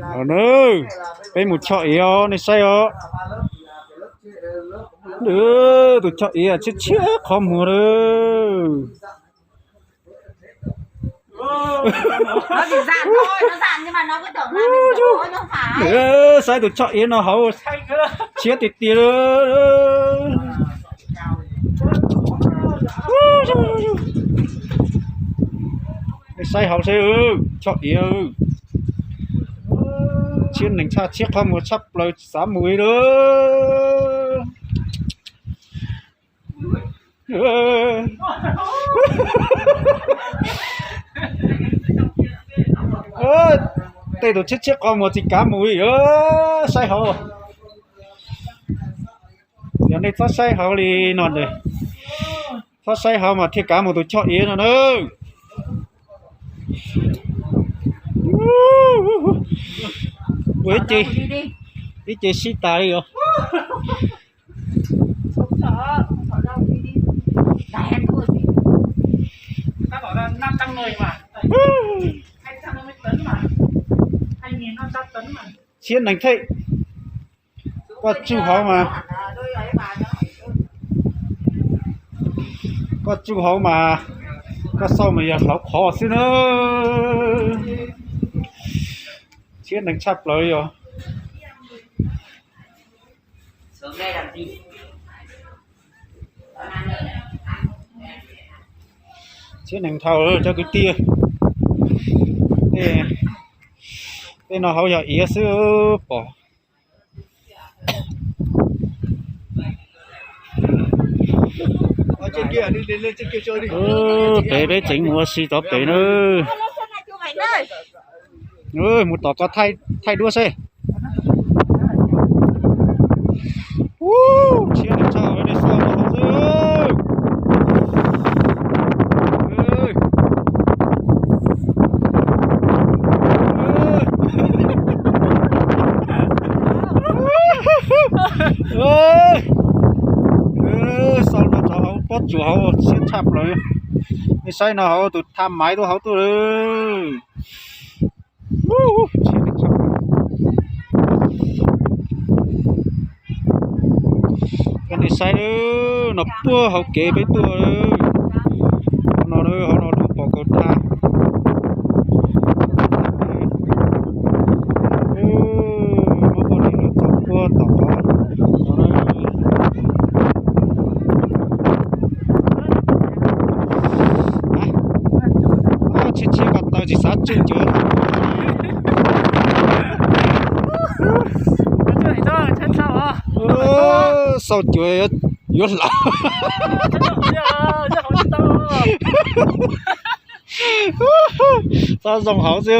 Nawb, peb mus choj iav os, nej saib os. Tus choj iav tshiab tshiab qhov muag lawm. Saib tus choj iav no hauv, tshiab tiag tiag li. Saib hauv seb, choj iav tshiab neeg tshaj, tshiab qhov muag tshaj plaws, tsis xav mus li lawm. Tej tus tshiab tshiab qhov muag tsis kav mus li. Saib hauv, yog nej txhob saib hauv li no, txhob saib hauv mas thiaj kav mus tus choj iav no na. Ua ib ce, ib ce sib tas li os. Tshiab neeg thiab. Koj tsuj hauv mas, koj tsuj hauv mas, koj xauj mas yog hlauv qhov xwb na. Tshiab neeg tshaj plaws yog. Tshiab neeg dhau cov kwv tij. Tej no hauv yog iav xwb pom. Pem peb tseem mus ua si tod pem na. Mus tom ko thaij duab seb. Tshiab neeg tshaj, nej xauj no xwb. Xauj no rau hauv pob tsuas hauv tshiab tshaj plaws. Nej saib no hauv tus tha maiv tuaj hauv tuaj lawm. Koj nej saib no puag hauv kev peb tuaj, hauv no, hauv no lub pom kaus thaj. Muab poj niam lawv tso puag tom qhov no. Tshiab tshiab ko taw tsis xav tsuj cuav. Xauj cuav yuav hlawv. Txhob zoo hauv xwb.